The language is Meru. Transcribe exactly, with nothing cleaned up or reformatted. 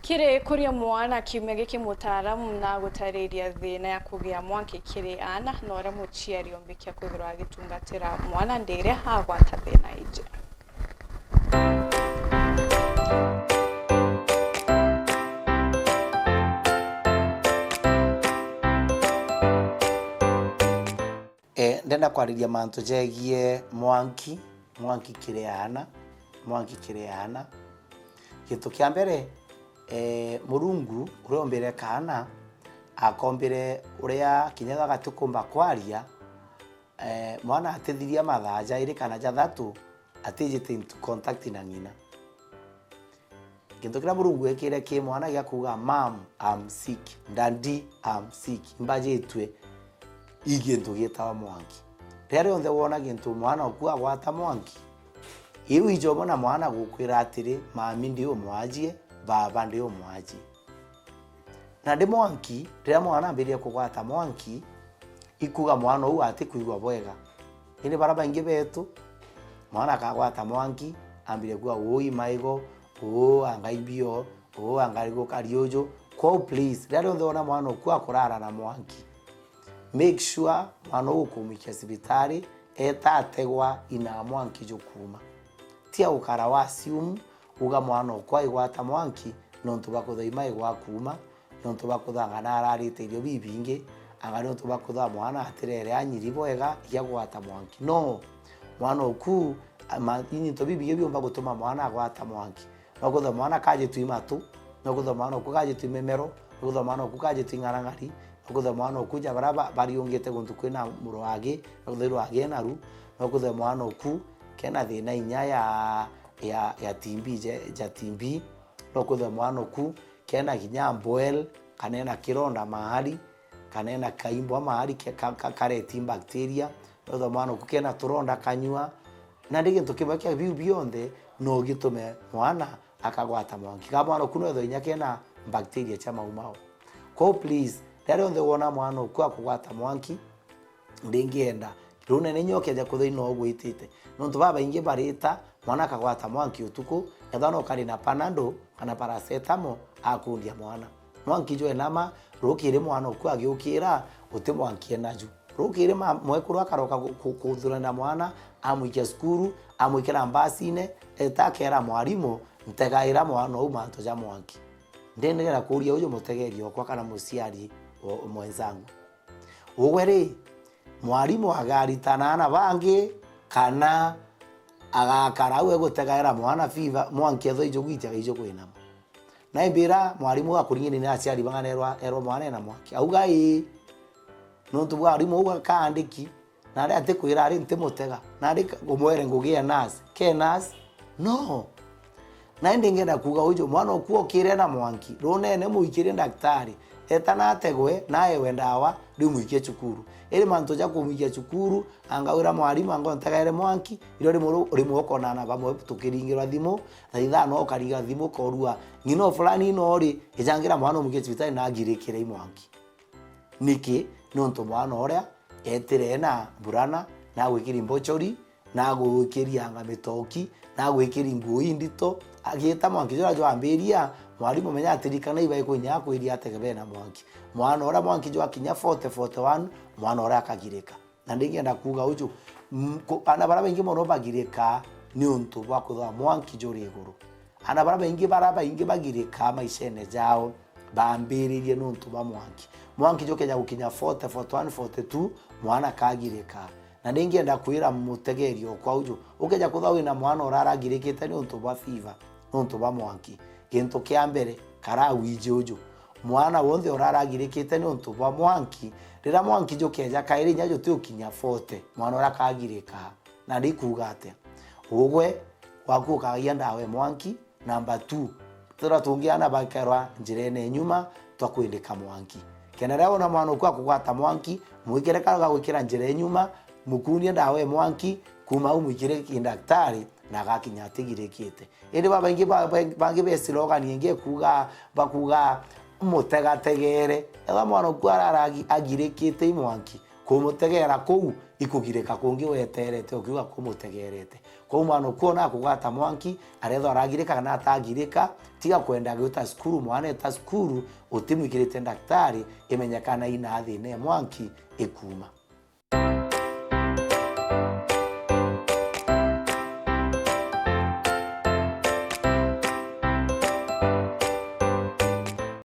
Kiri kuria mwana kiumia giki, mutaaramu na gutariria thina ya kugia mwanki kiri aana na uria muciari ombikia kwithirwa agitungatira mwana ndi iria agwata thina iji. Eh, ndenda kwariria mantu jegie mwanki, mwanki kiri aana, mwanki kiri aana. Gintu kia mbere, eh, Murungu uria ombire kaana, akombire uria kinya ethwa gatikumba kwaria, eh, mwana atithiria mathaa jairi kana jathatu atijite into contact na ng'ina. Gintu kiria Murungu ekire ki mwana gia kuuga, "Mom, I'm sick. Daddy, I'm sick. Imbajitue." I gintu giitawa mwanki. Riria rionthe wona gintu mwana oku agwata mwanki, iu ijomwe na mwana gukwira atiri, "Mami ndi umwajie, baba ndi umwajie." Na ndi mwanki, riria mwana ambiririe kugwata mwanki, ikuga mwana uu atikwigua bwega. Indi baria baingi betu, mwana akagwata mwanki, ambiririe kuuga, "Uu i maigo, uu anga i mbio, uu anga rigu kari uju." Kwou please, riria rionthe wona mwana oku akurara na mwanki, make sure mwana uu ukumwikia cibitari, eta ategwa ina mwanki jukuuma. Tia gukara wa assume, uga mwana okwa aigwata mwanki nontu bwa kwithirwa i maigo akuuma, nontu bwa kwithirwa anga nararite irio bibingi, anga nontu bwa kwithirwa mwana atirere anyiri bwega, igia kugwata mwanki. No, mwana oku, ama, into bibingi biumba gutuma mwana agwata mwanki. No kwithirwa mwana kajitwi matu, no kwithirwa mwana oku kajitwi mimero, no kwithirwa mwana oku kajitwi ng'arang'ari, no kwithirwa mwana oku ja baria ba-, bariungite guntu kwina murwagi, no kwithirwa irwagi ena ru, no kwithirwa mwana oku kena thina inya ya, ya, ya T B, ja, ja T B, no kwithirwa mwana oku kena kinya boil, kana ena kironda mahali, kana ena kaimbwa mahali ke-, ka-, ka-, kareti bacteria, no kwithirwa mwana oku kena turonda kanyua. Na ndi gintu kimwe kia biu bionthe no gitume mwana akagwata mwanki. Ka mwana oku no ethirwa inya kena bacteria cia maumau. Kwou please, riria rionthe wona mwana oku akugwata mwanki, ndingienda runene inya ukeja kwithirwa ino ugwitite. Nontu babaingi barita, mwana akagwata mwanki utuku, ethirwa no kari na Panadol kana paracetamol, akundia mwana. Mwanki jwe nama, rukiri mwana oku agiukira, uti mwanki enaju. Rukiri ma-, mwekuru akaroka ku-, ku-, kuthurana mwana, amwikia cukuru, amwikira mbasine, eta akera mwarimu, "Ntegaira mwana uu mantu ja mwanki." Ndinegera kuuria uju mutegeeri okwa kana muciari o-, mwenzangu. Ugwe ri, mwarimu agaritana aana bangi, kana agakara au egutegaira mwana fiva, mwanki ethwa ijugwitia gaiju kwinama? Na imbira mwarimu akuring'ini ni aciari bang'ana erwa, erwa mwana ena mwanki. Auga ii. Nontu bwa mwarimu uu akaandiki, na aria atikwira ari ntimutega, na ari umwere ngugi e nurse, ke nurse? No. Na indi ngenda kuuga uju, mwana oku okire na mwanki, runene muikirie ndaktari, eta na ategwe, na aewe ndawa, riu mwikie cukuru. Iri mantu ja kumwikia cukuru, anga wira mwarimu, anga untegaire mwanki, irio rimwe ru-, rimwe ukonana bamwe tukiringirwa thimu, thaa ithano ukariga thimu ukorua, "Ng'ina o fulani ino ri, ijangira mwana umwikie cibitari na agirikire i mwanki." Niki? Nontu mwana uria etire ena burana, na agwikiri mbochori, na agwikiri anga mitoki, na agwikiri nguo indito, agiita mwanki juria jwambiria, mwarimu menya atirikana ibai kwinya akwiria atege bena mwanki. Mwana uria mwanki jwakinya forty, forty one, mwana uria akagirika. Na ndingienda kuuga uju, mm, ku-, aana baria baingi mono bagirika niuntu bwa kwithirwa mwanki juri iguru. Aana baria baingi, baria baingi bagirika maishene jao, bambiririe niuntu bwa mwanki. Mwanki jukenya gukinya forty, forty one, forty two, mwana akagirika. Na ndingienda kwira mutegeeri okwa uju, ukeja kwithirwa wina mwana uraragirikite niuntu bwa fever, niuntu bwa mwanki, gintu kia mbere, kara wiji uju. Mwana wonthe uraragirikite niuntu bwa mwanki, riria mwanki jukeja kairi inya juti ukinya forty, mwana uria akagirika. Na ndi kuuga atia? Ugwe waku ukagagia ndawa e mwanki, number two, turia tungi aana bakerwa njirene nyuma twa kwindika mwanki. Kenda riria wona mwana oku akugwata mwanki, mwikire kau ga gwikira njira e nyuma, mukunie ndawa e mwanki, kuuma au mwikire ki ndaktari, na agakinya atigirikite. Indi babaingi ba-, ba-, bangi be slogan ingi ekuuga, bakuuga, "Mutegategere." Ethwa mwana oku arara agi-, agirikite i mwanki, kumutegera kuu, ikugirika kungi weterete ukiuga kumutegerete. Kwou mwana ukuona akugwata mwanki, arethwa aragirika kana atagirika, tiga kwenda gwita cukuru, mwana eta cukuru, utimwikirite ndaktari, imenyekana ina thina e mwanki ikuma.